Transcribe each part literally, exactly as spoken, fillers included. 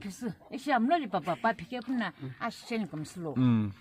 Phisü, ishi amlo li papa pa phike puna, asheni kumslo. Mm.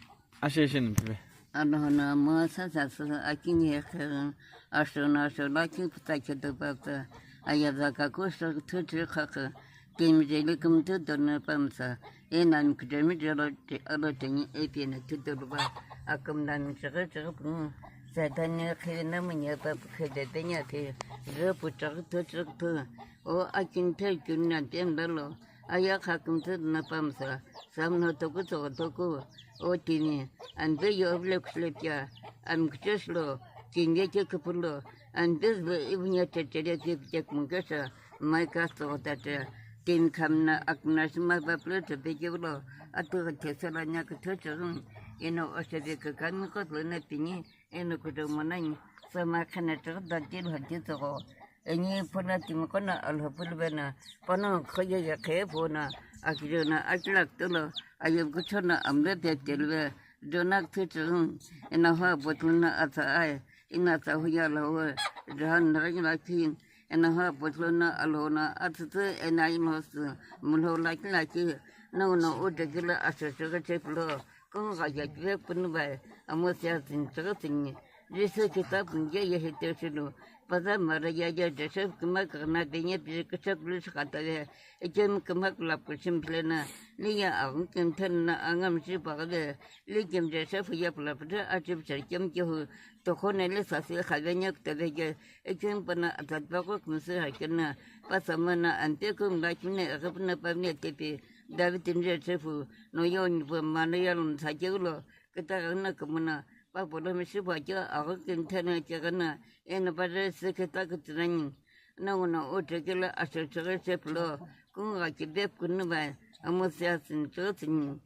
Ashe ashe ni pibe. Ano na mo sa sa sa akini he khe, asho na asho la ki puta ke do pa ta, aya za ka ko so thu thu kha kha, timi je le kum thu do na pam sa, e na mi kudemi je lo te, alo te ni e pi na thu do lo ba, akum na mi chhe chhe pu, sa ta ni khe na mo nya pa pu khe de de nya te, je pu chhe thu thu thu, o akin the kun na tem da lo, Aya kha kümtsü na pamsa, samno toku tsogo toku, o timi, anbe yo vle khuslepya, amkches lo, kinge che kupulo, anbe zlo ibunya che chere che che kungkesa, mai ka tsogo ta che, timi khamna akna sima baplo che pekevlo, atu thesela nya kuthu churun, eno osebe kakami kotlo na pini, Eno kudo monani, sama khana tsogo dati lo hati tsogo. Eni pona timi kona alho pulbena, pona khoye ye khe pona, akirona aklak tolo, ayo kuchona amle petelwe, donak tuchun, ena ha botluna ata ai, ina ta huya lo, jahan ragin lakin, ena ha botluna alona, atsu ena ino su, mulo laki laki, no no udegila asosoga cheplo, Kung gha ya kive punu bai, amo sia zin tsaga zin. Jisu kita pun ye ye he te shilu. Paza mara ya ya Joseph kuma kana de nye pi kuchak lu shikata ve. Ejem kuma kula pushim plena. Li ya agun kem ten na angam shi pa ve. Li kem Joseph ya pula puta achip char kem ke hu. Tokho ne le sasi khave nyak te ve ke. Ejem pana atat pa ko kumsi ha kena. Pasamana ante kum la kine agapna pamne tepe. David in Joseph no yo ni pu mano ya lun sa ke ulo. Kita gana kumuna, pa polo misi pa kia, ago kin tena kia gana, ena pa re se kita kutinani. Na una o te kila aso chore se plo, kunga ki bep kunu ba, amo sia sin cho sin.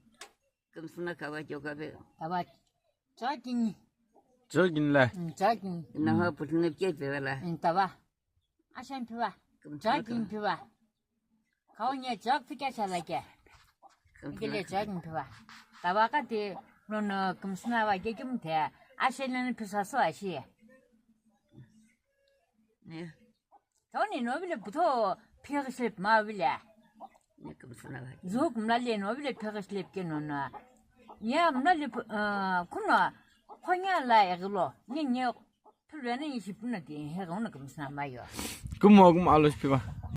Kumsuna kawa kyo kabe. Tawa. Chakini. Chakini la. Mm, chakini. Na ha putne ke pe wala. Mm, tawa. Ashan piwa. Chakini piwa. Kau nye chak pika shala ke. Ikile chak mpiwa. Tawa ka te nono kumsna wa ke kim te. Ashe nani pisa so ashe. Ne. Toni no bile buto phir sip ma bile. Ne kumsna wa. Zuk mla le no bile phir sip ke nono. Nya mla le kuno khonya la eglo. Nye nye Philwena ishi puna ti he gona kumsna mayo. Kumo kumo alo shipiba.